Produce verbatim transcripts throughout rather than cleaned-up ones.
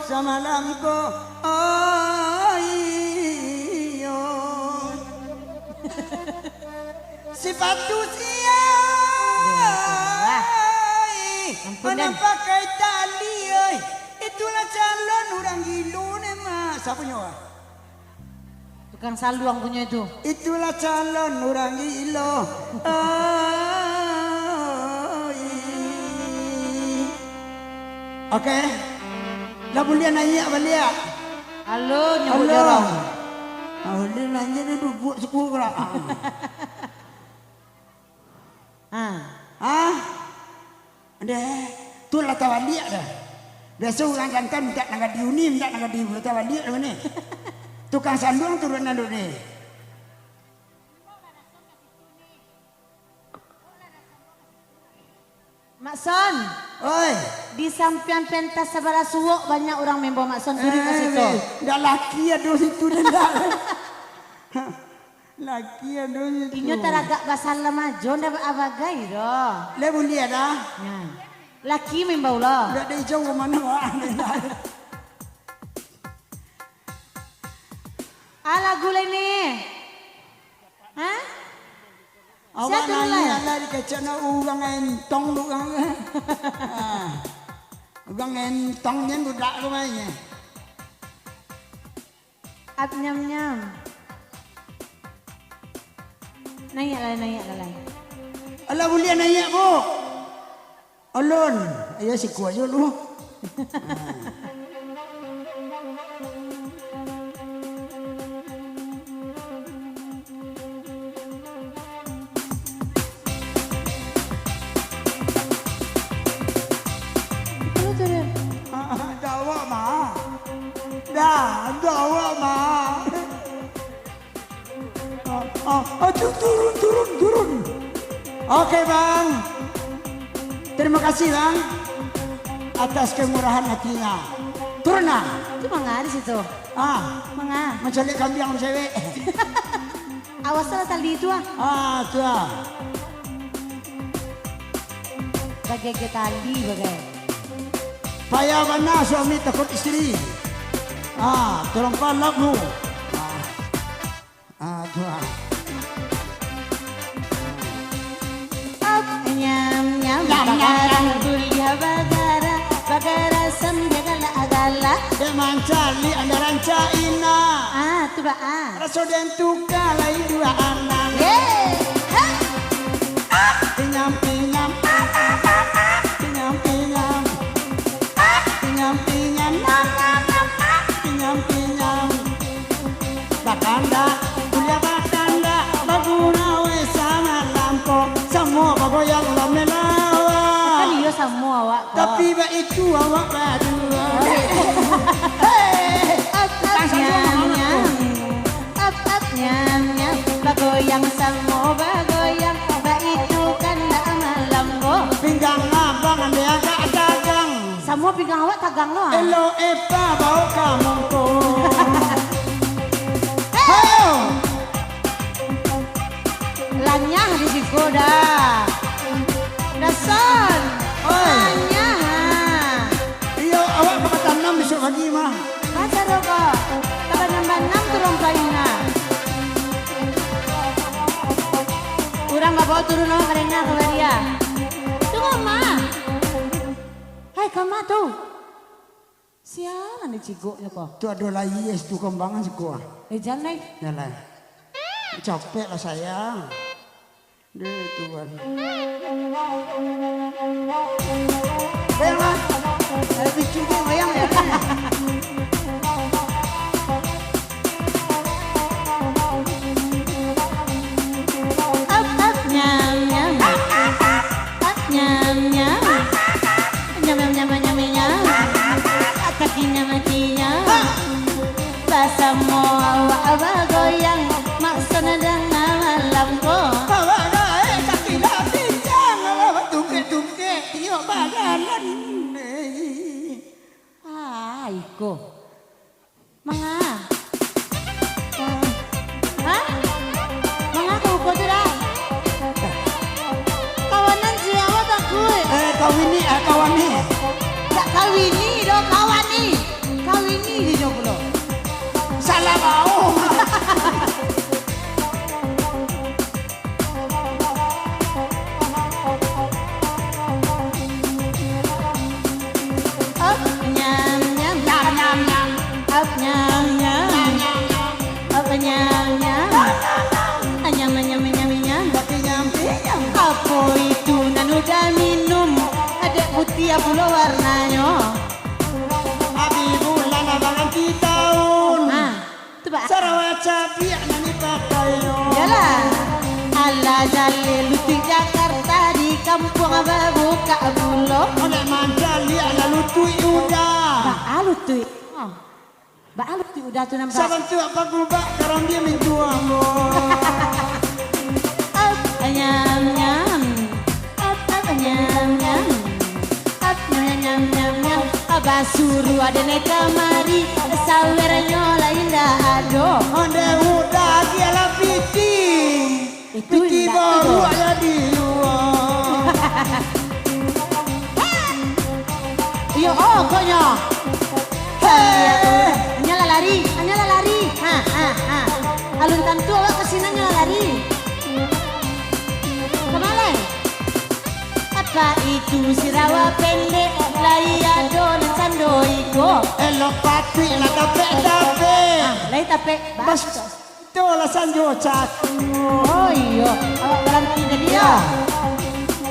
Samalam ko, oh iyo. Sipatu sia. Ampun, Den. Anak pakai tali, oi. Itulah calon urang gilo ni, Mak. Siapa nyo? Tukang saluang punyo itu. Itulah calon urang gilo. Ai. Oke. Lah buliah naiak baliak. Alun, nyabuik jorong. Ah, buliah naiak ni duduak suku gerak. Ah. Ah? Deh, tu lah tabaliak dah. Biaso urang jantan mintak nan gadi uni, mintak nan gadi, lah tabaliak dah ni. Tukang saluang turunan dulu ni. Mak Son. Oi. Di sampiang pentas sabalah suok banyak urang membo Mak Son, turuik ka situ. Eh, weh, ndak laki ado situ, ndak. Laki ado situ. Inyo taragak basalam ajo, ndak ba-, bagai doh. Lah buliah dah. Nah. Laki maimbau lo. Ndak ado ijau ka mano, ah. Ah, lagu lai ni. Hah? Awak naiak lah di kecek no urang entong tu urang. Ah. Urang entong nian budak tu mainnyo. Ap nyam nyam. Naiak lah, naiak lah, lai. Alah, buliah naiak, Bu. Alun. Iyo, siko ajo lu. Itu tu dia. Ah, ah, dah awak mah. Dah, dah awak mah. Ah, ah, ah, tu-, turun, turun, turun. Oke, Bang. Terima kasih, Bang, atas kemurahan hatinya. Turun, nah. Itu manga di situ. Ah, manga. Mancaliak kambiang cewek. Awas lah tali tu, ah. Ah, tu, ah. Bagege tali, bagai. Payah bana suami takut istri. Ah, tolong palap lu. Ah. Ah, tu, ah. Ap, nyam, nyam, nyam, nyam, bagara, nyam. Buliah bagara, bagara sambil galak-galak. Dek mancaliak andaran Cina. Ah, tu ba, ah. Raso den tuka lai dua anak. Yeay. Hei. Ap, nyam, nyam, ap, ap, ap, ap, nyam, nyam. Ap, nyam, nyam, nyam, nyam, nyam, ap, nyam, nyam. Bakandak, buliah bakandak, bagurau, eh, samalam ko, samua bagoyang lameh lawa. Kan iyo samua awak ko. Tapi baitu awak baduo. Oh, iyo. Hei, ap, ap, nyam, nyam. Ap, ap, nyam, nyam. Bagoyang samua bagoyang, baitu kan lah malam ko. Pinggang abang diagak dagang. Samua pinggang awak tagang lo, ah. Elok epa baok ka mongko. Hei! Hayo! Lanyah di siko dah. Dasan. Oi. Lanyah, ah. Iyo, awak ka batanam bisuak pagi mah. Masa tu ko? Ka banam-banam tu rompah ina. Urang babao turun awak ka dana ka baria. Tu mah. Hai, kama tu. Sialan dicigoknyo ko. Tu ado lai es tu kambangan siko ah. Eh, jan lai. Jan lai. Capek lah sayang. Deh, Tuhan. Bayang lah. Ada bikin dia bayang ya. Ap, ap, nyam, nyam. Ap, nyam, nyam. Nyam, nyam, nyam, nyam, nyam. Kaki nyam, kaki nyam. Basamo awak bagoyang, maksud danga malam ko. Awak naik kaki lah pincang, awak batungkek-tungkek, tiok badalan. Ah, iko. Manga? Hah? Manga ka muko tu dah? Kawanan sia awak takuik. Eh, kawini, eh, kawani. Dak kawini doh, kawani. Sarawa cabiak nan dipakainyo. Yalah. Alah jaleh lutuik Jakarta, di kampuang babukak bulo. Ondeh mancaliak lah lutuik Uda. Baa lutuik? Oh. Baa lutuik Uda tu nampak? Sabantuak pagubak karambia mintuang, boh. Ap, nyam, nyam. Ap, ap, nyam, nyam. Ap, nyam, nyam, nyam, nyam. Basuruah den kamari, sawernyo lah indak ado. Ondeh Uda agiah lah piti. Itu piti indak tu, baru doh. Agiah di lua. Iyo, oh, konyo. Hei. Anyo lah lari, anyo lah lari. Ha, ha, ha. Alun tantu awak ka sinan nyo lah lari. Kama lai? Apa itu sirawa pendek, lai ado nan sando iko? Elok patuik lah tapek-tapek. Ah, lai tapek. Bas-, tu lah sanjo caku. Oh iyo, awak baranti tadi yo. Yo.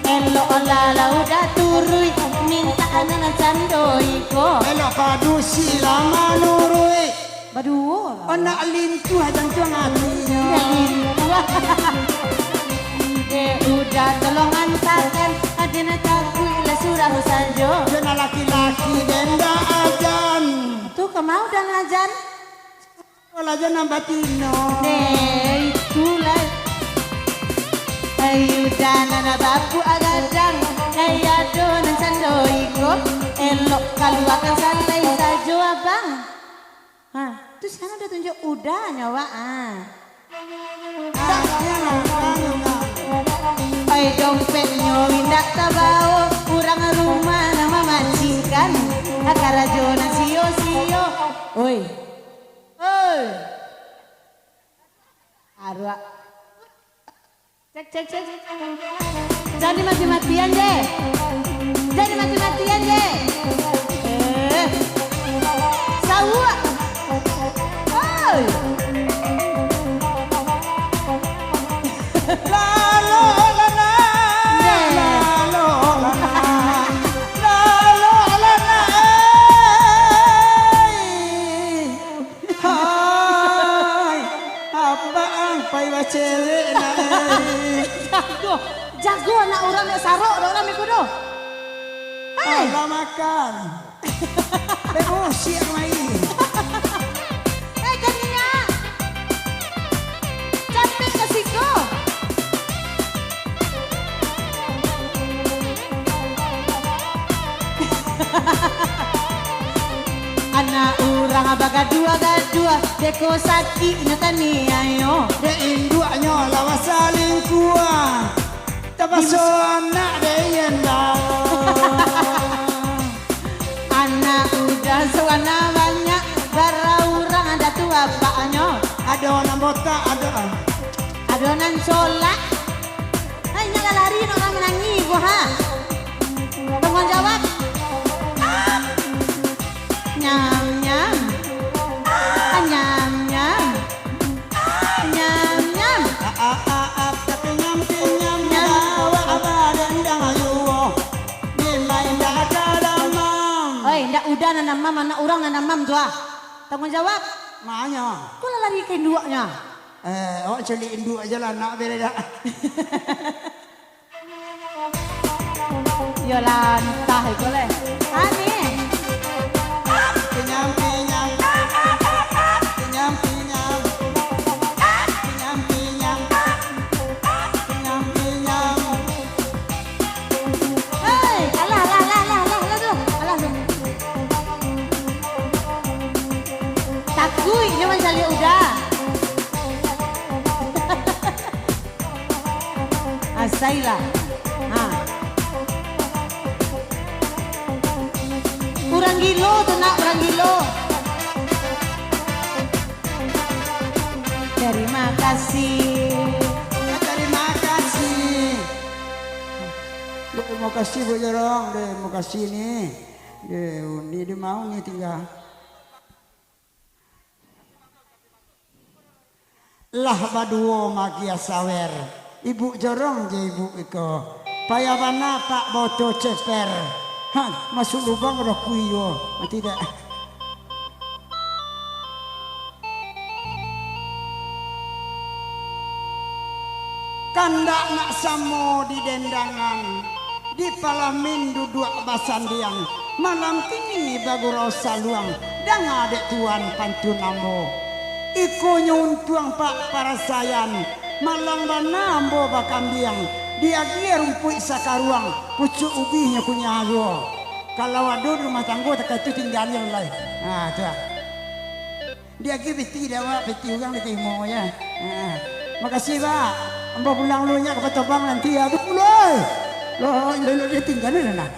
Elok lah, lah Uda turuik, mintak nan sando iko. Elok padusi lah manuruik. Baduo lah. Anak lintuah jantuang ati. Anak lintuah. Dek Uda tolong antakan, aden takuik lah surang sajo. Yo nan laki-laki den ndak ajan. Tu ka ma Uda nan ajan? Lah jan nan batino. Deh, itulah. Ai Uda nan bapuak gadang, lai ado nan sando iko. Elok kaluakan salai sajo, abang. Ha, tu sinan Uda tunjuak Uda nyo awak, ah. Ai dompetnyo indak tabao, urang rumah nan mamacingkan, karajo nan sio-sio. Oi. Oi. Aruak. Cek, cek, cek. Jan dimati-matian, je. Jan dimati-matian, je. Eh. Sauak. Oi. Lalo lana, lalo lana, lalo lana, eh. Hai, apak ang pai bacewek nak, eh. Jago, jago anak urang, dek sarok dek urang iko doh. Hai. Alah makan. Emosi ang main. Eh, jadinya. Capek ka siko. Anak urang bagaduah-gaduah, dek ko sakiknyo taniayo. Dek induaknyo lawa salingkuah, tapaso anak dek indak. Anak Uda sabananyo banyak, bara urang ado tu bapaknyo. Ado nan botak, ado. Ado nan colak. Hai, nyo lah lari, nak urang manangih ko, ha. Tangguang jawab. Nyam, nyam. Ah, nyam, nyam. Ah, nyam, nyam. Ah, ah, ah, ah, tapi nyam, nyam, nyam. Awak abah dendang ayu. Memang indak ada damam. Oi, indak Uda nan damam, anak urang nan damam tu, ah. Tangguang jawab. Manyo? Ko lah lari ka induaknyo. Eh, awak caliak induak aja lah, nak bere dak? Yolah, antah iko leh. Aneh. Pinyam, pinyam. Pinyam, pinyam. Pinyam, pinyam. Pinyam, pinyam. Hei, alah, alah, alah, alah, alah, alah tu. Alah tu. Takuik nyo mancaliak Uda. Asailah. Ha. Urang gilo tu nak, urang gilo. Tarima kasih. Tarima kasih. Dek, makasih, Bu Jorong. Dek, makasih ni. Dek, ni di mau ni tinggal. Lah baduo magiah sawer. Ibuk jorong je ibuk iko. Payah bana pak boto ceper. Ha, masuak lubang roh kuio. Mati dak? Kandak nak samo di dendangan, di palamin duduak basandiang, malam kini bagurau saluang, danga dek tuan pantun ambo. Ikonyo untuang pak parasaian, malang bana ambo bakambiang, diagiah rumpuik sakaruang, pucuak ubihnyo kunyah juo. Kalau ado di rumah tanggo takah tu tinggalan lai. Ha, tu lah. Diagiah piti dek awak, piti urang ditarimo, yo. Ha. Makasih, Pak. Ambo pulang dulu nyo ka Patobang nanti, yo. Tu pulo, eh. Lo, lo, lo, ditinggalan lah, nah.